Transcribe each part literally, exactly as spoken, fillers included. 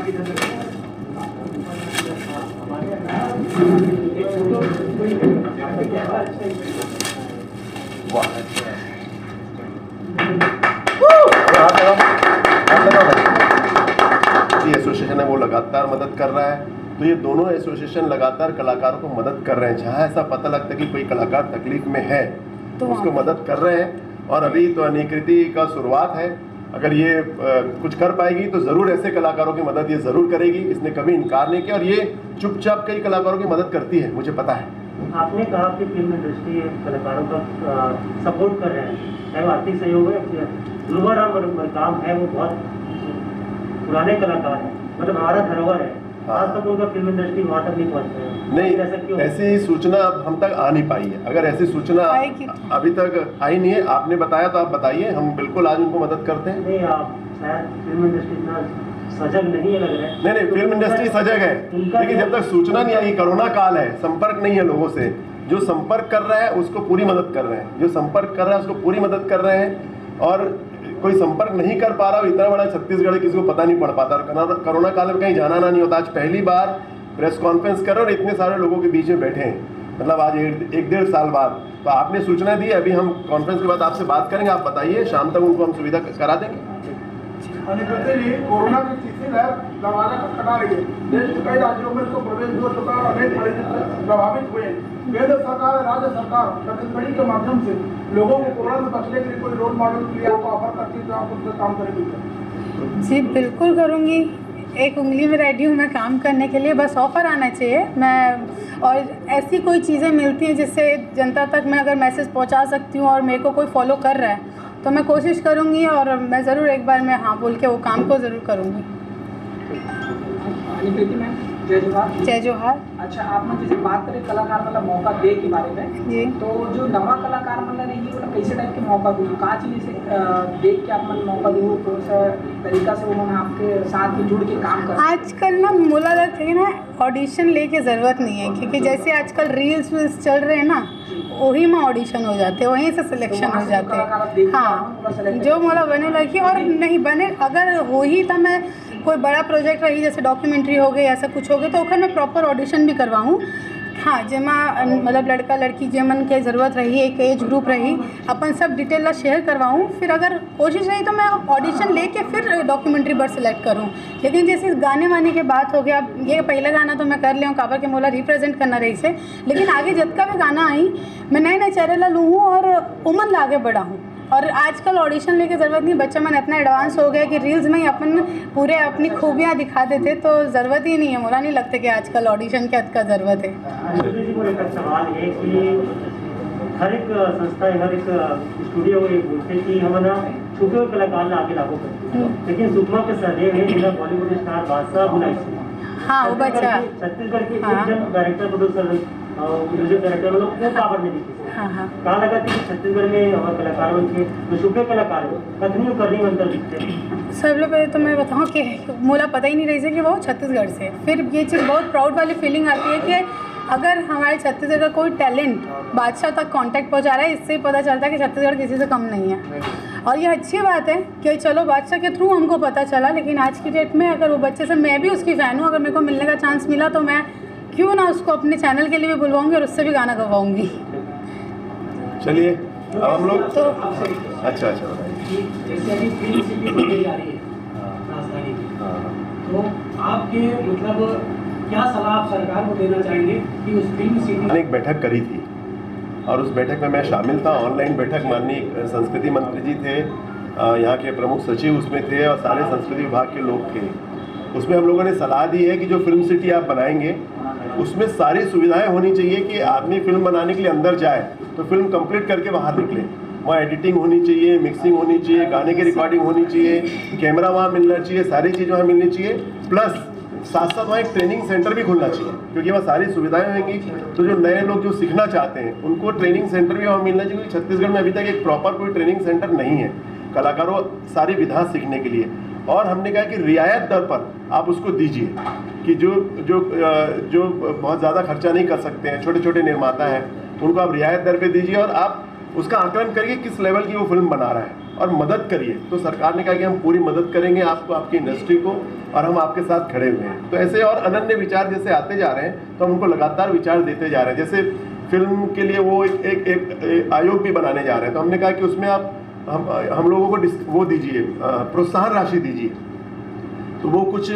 वाह। हाथ लगाओ, हाथ लगाओ भाई। ये एसोसिएशन है, वो लगातार मदद कर रहा है। तो ये दोनों एसोसिएशन लगातार कलाकारों को मदद कर रहे हैं। जहाँ ऐसा पता लगता है कि कोई कलाकार तकलीफ में है, तो उसको मदद कर रहे हैं। और अभी तो अनिकृति का शुरुआत है। अगर ये अ, कुछ कर पाएगी तो ज़रूर ऐसे कलाकारों की मदद ये ज़रूर करेगी। इसने कभी इनकार नहीं किया और ये चुपचाप कई कलाकारों की मदद करती है, मुझे पता है। आपने कहा कि फिल्म इंडस्ट्री कलाकारों का सपोर्ट कर रहे हैं, चाहे वो आर्थिक सहयोग है या फिर दुर्गा राम मर- मरकाम है, वो बहुत पुराने कलाकार हैं, मतलब हमारा धरोहर है। हाँ। आज तक उनका फिल्म इंडस्ट्री वहाँ तक नहीं पहुँच पाया। नहीं, ऐसा क्यों? ऐसी सूचना अब हम तक आ नहीं पाई है। अगर ऐसी सूचना आएगी। अभी तक आई नहीं है, आपने बताया तो आप बताइए, हम बिल्कुल आज उनको मदद करते हैं। नहीं, आप शायद फिल्म इंडस्ट्री इतना सजग नहीं है लग रहा है। नहीं, नहीं, फिल्म इंडस्ट्री सजग है, उनका लेकिन क्या जब तक सूचना नहीं आई, कोरोना काल है, संपर्क नहीं है लोगों से। जो संपर्क कर रहा है उसको पूरी मदद कर रहे हैं, जो संपर्क कर रहा है उसको पूरी मदद कर रहे हैं। और कोई संपर्क नहीं कर पा रहा हो, इतना बड़ा छत्तीसगढ़ है, किसी को पता नहीं पड़ पाता। और कोरोना, कोरोना काल में कहीं जाना ना नहीं होता। आज पहली बार प्रेस कॉन्फ्रेंस कर रहे हैं और इतने सारे लोगों के बीच में बैठे हैं, मतलब आज एक, एक डेढ़ साल बाद। तो आपने सूचना दी, अभी हम कॉन्फ्रेंस के बाद आपसे बात करेंगे। आप बताइए, शाम तक उनको हम सुविधा क- करा देंगे। अनिकृति जी, कोरोना की तीसरी लहर दरवाजा खटखटा रही है। देश के कई राज्यों में इसको प्रवेश भी हो चुका है और अनेक मरीज इससे प्रभावित हुए हैं। केंद्र सरकार और राज्य सरकार छत्तीसगढ़ी के माध्यम से लोगों को कोरोना से बचने के लिए कोई रोल मॉडल के लिए आपको ऑफर करती है तो आप उस पर काम करेंगे क्या? जी, बिल्कुल करूँगी। एक उंगली में रेडी हूँ मैं काम करने के लिए, बस ऑफर आना चाहिए। मैं और ऐसी कोई चीज़ें मिलती हैं जिससे जनता तक मैं अगर मैसेज पहुँचा सकती हूँ और मेरे को कोई फॉलो कर रहा है तो मैं कोशिश करूँगी और मैं ज़रूर एक बार मैं हाँ बोल के वो काम को ज़रूर करूँगी। अनिकृति मैम, जय जोहार। जय जोहार। अच्छा, आप मन जैसे बात करें कलाकार वाला मौका दे के बारे में, जी। तो जो नवा कलाकार मन ला रही है, वो कैसे टाइप के मौका दूँ, का चीज से अ, देख के आप मन मौका दूँ, कौन सा तरीका से वो मन आपके साथ में जुड़ के काम कर सकते हैं? आजकल ना मोला लगता है ना, ऑडिशन लेके ज़रूरत नहीं है, क्योंकि जैसे आजकल रील्स वील्स चल रहे हैं ना, वही में ऑडिशन हो जाते हैं, वहीं से सिलेक्शन हो जाते हैं। हाँ, जो मोला बने लगी और नहीं बने, अगर वही तो मैं कोई बड़ा प्रोजेक्ट रही, जैसे डॉक्यूमेंट्री हो गई, ऐसा कुछ हो गया, तो ओखर मैं प्रॉपर ऑडिशन भी करवाऊँ। हाँ, जेमा मतलब लड़का लड़की जेमन के ज़रूरत रही, एक एज ग्रुप रही, अपन सब डिटेल ला शेयर करवाऊँ। फिर अगर कोशिश रही तो मैं ऑडिशन लेके फिर डॉक्यूमेंट्री बर सिलेक्ट करूँ। लेकिन जैसे गाने वाने के बात हो गया, अब ये पहला गाना तो मैं कर लिया हूँ, काबर के मोला रिप्रेजेंट करना रही से, लेकिन आगे जतका भी गाना आई, मैं नए नए चेहरे ला लूँ हूँ और उमन ला आगे बढ़ाऊँ। और आजकल ऑडिशन लेके ज़रूरत नहीं, बच्चा मन इतना एडवांस हो गया कि रील्स में ही अपन पूरे अपनी खूबियाँ दिखा देते, तो ज़रूरत ही नहीं है। मोला नहीं लगता कि आजकल ऑडिशन के अतका ज़रूरत है। अनिकृति जी, मोर एक सवाल है कि हर एक संस्था, हर एक स्टूडियो ये बोलते कि हम ना छुपे हुए कलाकार ला आगे लागू करते हैं, लेकिन सुकमा के सहदेव है जिन्हें बॉलीवुड स्टार बादशाह बुलाए थे। हाँ, वो छत्तीसगढ़ बच्चा। के, छत्तीसगढ़ के हाँ। एक जन डायरेक्टर, प्रोड्यूसर, म्यूजिक डायरेक्टर, मतलब वो काबर नहीं दिखे। हाँ, हाँ। का लगा कि छत्तीसगढ़ में और कलाकार मन के जो छुपे कलाकार हैं, कथनी और करनी में अंतर दिखते हैं। सबले पहले तो मैं बताऊँ कि मोला पता ही नहीं रही से कि वो छत्तीसगढ़ से। फिर ये चीज़ बहुत प्राउड वाली फीलिंग आती है कि अगर हमारे छत्तीसगढ़ का कोई टैलेंट बादशाह तक कॉन्टैक्ट पहुंचा रहा है, इससे ही पता चलता है कि छत्तीसगढ़ किसी से कम नहीं है। और ये अच्छी बात है कि चलो बादशाह के थ्रू हमको पता चला, लेकिन आज की डेट में अगर वो बच्चे से, मैं भी उसकी फ़ैन हूँ, अगर मेरे को मिलने का चांस मिला तो मैं क्यों ना उसको अपने चैनल के लिए भी बुलवाऊंगी और उससे भी गाना गवाऊंगी। चलिए, अब हम लोग तो अच्छा, अच्छा, बताइए। जैसे अभी फिल्म सिटी बनने जा रही है राजधानी में, हाँ। तो आपके मतलब क्या सलाह आप सरकार को देना चाहेंगे कि उस फिल्म सिटी मैंने एक बैठक करी थी और उस बैठक में मैं शामिल था। ऑनलाइन बैठक, माननीय संस्कृति मंत्री जी थे, अ, यहाँ के प्रमुख सचिव उसमें थे और सारे संस्कृति विभाग के लोग थे। उसमें हम लोगों ने सलाह दी है कि जो फिल्म सिटी आप बनाएंगे, उसमें सारी सुविधाएं होनी चाहिए कि आदमी फिल्म बनाने के लिए अंदर जाए तो फिल्म कंप्लीट करके बाहर निकले। वहाँ एडिटिंग होनी चाहिए, मिक्सिंग होनी चाहिए, गाने की रिकॉर्डिंग होनी चाहिए, कैमरा वहाँ मिलना चाहिए, सारी चीज़ वहाँ मिलनी चाहिए। प्लस साथ साथ वहाँ एक ट्रेनिंग सेंटर भी खुलना चाहिए, क्योंकि वहाँ सारी सुविधाएं होंगी। तो जो नए लोग जो सीखना चाहते हैं, उनको ट्रेनिंग सेंटर भी वहाँ मिलना चाहिए, क्योंकि छत्तीसगढ़ में अभी तक एक प्रॉपर कोई ट्रेनिंग सेंटर नहीं है कलाकारों सारी विधा सीखने के लिए। और हमने कहा कि रियायत दर पर आप उसको दीजिए कि जो जो अ, जो बहुत ज़्यादा खर्चा नहीं कर सकते हैं, छोटे छोटे निर्माता हैं, उनको आप रियायत दर पे दीजिए और आप उसका आकलन करिए किस लेवल की वो फिल्म बना रहा है। और मदद करिए। तो सरकार ने कहा कि हम पूरी मदद करेंगे आपको, आपकी इंडस्ट्री को, और हम आपके साथ खड़े हुए हैं। तो ऐसे और अनन्य विचार जैसे आते जा रहे हैं, तो हम उनको लगातार विचार देते जा रहे हैं। जैसे फिल्म के लिए वो एक, एक, एक, एक आयोग भी बनाने जा रहे हैं, तो हमने कहा कि उसमें आप हम, हम लोगों को डिस-, वो दीजिए, अ, प्रोत्साहन राशि दीजिए। तो वो कुछ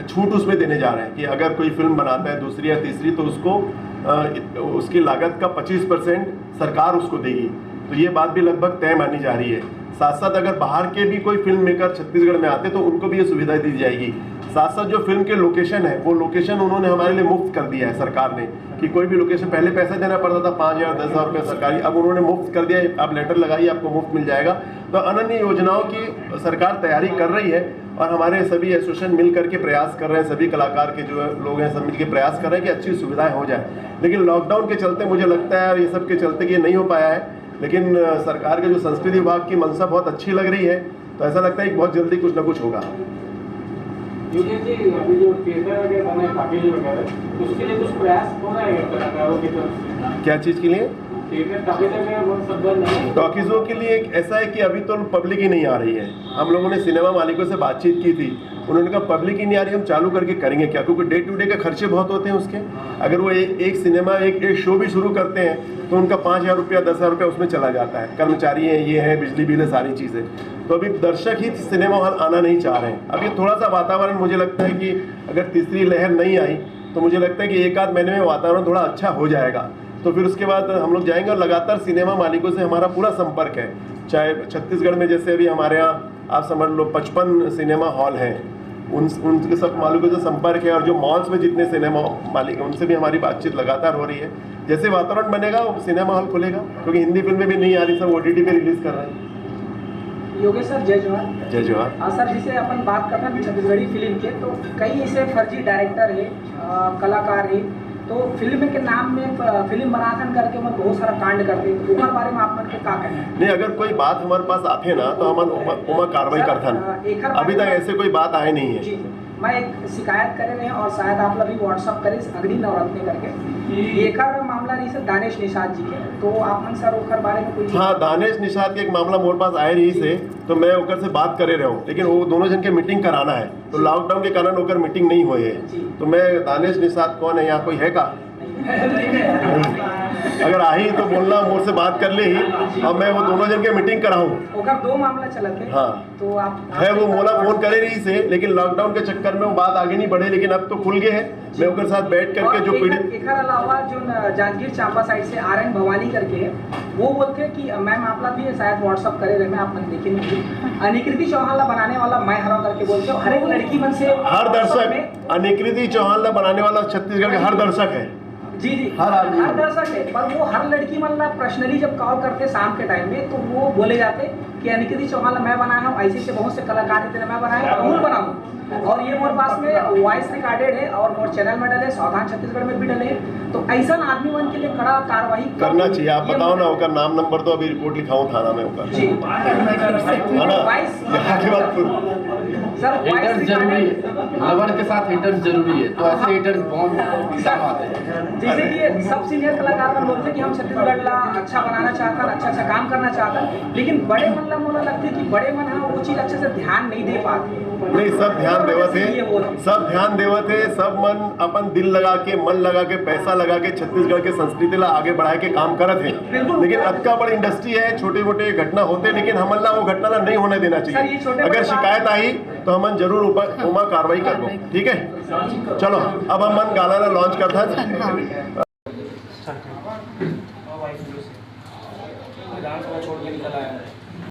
छूट उसमें देने जा रहे हैं कि अगर कोई फिल्म बनाता है दूसरी या तीसरी, तो उसको, अ, उसकी लागत का पच्चीस परसेंट सरकार उसको देगी। तो ये बात भी लगभग तय मानी जा रही है। साथ साथ अगर बाहर के भी कोई फिल्म मेकर छत्तीसगढ़ में आते, तो उनको भी ये सुविधा दी जाएगी। साथ साथ जो फिल्म के लोकेशन है, वो लोकेशन उन्होंने हमारे लिए मुफ्त कर दिया है सरकार ने, कि कोई भी लोकेशन, पहले पैसा देना पड़ता था, पाँच हज़ार, दस हज़ार रुपये सरकारी, अब उन्होंने मुफ्त कर दिया है। आप लेटर लगाइए, आपको मुफ्त मिल जाएगा। तो अनन्य योजनाओं की सरकार तैयारी कर रही है और हमारे सभी एसोसिएशन मिल करके प्रयास कर रहे हैं, सभी कलाकार के जो लोग हैं, सब मिलकर प्रयास कर रहे हैं कि अच्छी सुविधाएं हो जाए। लेकिन लॉकडाउन के चलते, मुझे लगता है, ये सब के चलते कि ये नहीं हो पाया है। लेकिन, अ, सरकार के जो संस्कृति विभाग की मंशा बहुत अच्छी लग रही है, तो ऐसा लगता है कि बहुत जल्दी कुछ ना कुछ होगा। योगेश जी, अभी जो थिएटर वगैरह बने, टॉकीज वगैरह, उसके लिए कुछ प्रयास हो रहा है कलाकारों की तरफ से? क्या चीज़ के लिए? थिएटर, टॉकीज वगैरह बहुत सब बंद है। टॉकीज़ों के लिए एक ऐसा है कि अभी तो पब्लिक ही नहीं आ रही है। हम लोगों ने सिनेमा मालिकों से बातचीत की थी, उन्होंने कहा, "पब्लिक ही नहीं आ रही, हम चालू करके करेंगे क्या?" क्योंकि डे टू डे के खर्चे बहुत होते हैं उसके। अगर वो ए-, एक सिनेमा, एक, एक शो भी शुरू करते हैं, तो उनका पाँच हज़ार रुपया, दस हज़ार रुपया उसमें चला जाता है। कर्मचारी हैं, ये हैं, बिजली बिल है, सारी चीज़ें। तो अभी दर्शक ही सिनेमा हॉल आना नहीं चाह रहे हैं। अब ये थोड़ा सा वातावरण, मुझे लगता है कि अगर तीसरी लहर नहीं आई, तो मुझे लगता है कि एक आध महीने में वातावरण थोड़ा अच्छा हो जाएगा। तो फिर उसके बाद हम लोग जाएंगे। और लगातार सिनेमा मालिकों से हमारा पूरा संपर्क है, चाहे छत्तीसगढ़ में, जैसे अभी हमारे यहाँ आप समझ लो, पचपन सिनेमा हॉल हैं, उन, उनके सब मालिकों से संपर्क है। और जो मॉल्स में जितने सिनेमा मालिक हैं, उनसे भी हमारी बातचीत लगातार हो रही है। जैसे वातावरण बनेगा, वो सिनेमा हॉल खुलेगा, क्योंकि हिंदी फिल्में भी नहीं आ रही, सब ओटीटी पे रिलीज कर रहे हैं। योगेश सर, जय जोहार। जय जोहार। हाँ सर, जैसे अपन बात करते हैं छत्तीसगढ़ी फिल्म के, तो कई ऐसे फर्जी डायरेक्टर है, अ, कलाकार है, तो फिल्म के नाम में फ-, फिल्म बनाथन करके ओमन बहुत सारा कांड करते हैं, तो ओकर बारे में आप मन के का कहना है? नहीं, अगर कोई बात हमारे पास आथे ना, तो हमन ओमा, ओमा कार्रवाई सर, करथन। अ, एकर अभी बारे तक में ऐसे कोई बात आए नहीं है। जी, जी। मैं एक शिकायत करे रहे और शायद आप लोग भी WhatsApp करे, अग्नि नवरत्न करके, एकर मामला रही से दानिश निषाद जी के, तो आप मन सर ओकर बारे में कोई हाँ, दानिश निषाद के एक मामला मोर पास आए रही से, तो मैं ओकर से बात करे रहे हूँ, लेकिन वो दोनों जन के मीटिंग कराना है, तो लॉकडाउन के कारण ओकर मीटिंग नहीं हुई है। जी। तो मैं, दानिश निषाद कौन है, यहाँ कोई है का? अगर आही तो बोलना, मोर से बात कर ले ही, अब मैं वो दोनों जन के मीटिंग कराऊँ। ओकर दो मामला चलत है। हाँ। तो आप है, वो मोला फोन करे रही से, लेकिन लॉकडाउन के चक्कर में वो बात आगे नहीं बढ़े, लेकिन अब तो खुल गए हैं। मैं ओकर साथ बैठ करके और जो एकर, पीड़ित एकर अलावा जो न, जांजगीर चांपा साइड से आर एन भवानी करके है, वो बोलथे कि मैं मामला भी शायद WhatsApp करे रहे, मैं आप मन देखे नहीं। अनिकृति चौहान ला बनाने वाला मैं हरव करके बोलथे, हर एक लड़की मन से हर WhatsApp दर्शक, में अनिकृति चौहान ला बनाने वाला छत्तीसगढ़ का हर दर्शक है। जी, जी। हर आदमी। हर दर्शक है, पर वो हर लड़की मन ला पर्सनली जब कॉल करते शाम के टाइम में, तो वो बोले जाते कि अनिकृति चौहान ला मैं बनाया हूँ, ऐसे ऐसे बहुत से कलाकार हैं, तेला मैं बनाया हूँ, जरूर बनाऊँ। और ये मोर पास में वॉइस रिकॉर्डेड है और मोर चैनल में डले, सावधान छत्तीसगढ़ में भी डले है। तो ऐसा आदमी मन के लिए कड़ा कार्रवाई करना चाहिए। आप ये बताओ ना, मतलब ओकर नाम नंबर तो अभी रिपोर्ट लिखाऊं थाना में ओकर। जी। है ना? वॉइस यहाँ की बात पूरी। सर, वॉइस हेटर्स जरूरी रिकॉर्डेड है, लवर के साथ हेटर्स जरूरी है, तो ऐसे हेटर्स बहुत काम आते हैं। जैसे कि ये सब सीनियर कलाकार मन बोलते कि हम छत्तीसगढ़ ला अच्छा बनाना चाहता, अच्छा अच्छा काम करना चाहता, लेकिन बड़े मन ला मोला लगते कि बड़े मन हा वो चीज अच्छे से ध्यान नहीं दे पाते। नहीं, सब ध्यान देवत है, सब ध्यान देवत है, सब मन अपन दिल लगा के, मन लगा के, पैसा लगा के छत्तीसगढ़ के संस्कृति ला आगे बढ़ाए के काम करत है। लेकिन अतका बड़ इंडस्ट्री है, छोटे मोटे घटना होते, लेकिन हमन ला वो घटना ला नहीं होने देना सर, ये छोटे चाहिए। अगर बड़े शिकायत आई तो हमन जरूर ऊपर ओमा कार्रवाई करबो, ठीक है? चलो, अब हमन गाना ला लॉन्च करथन। विधानसभा छोड़ के निकल आया है।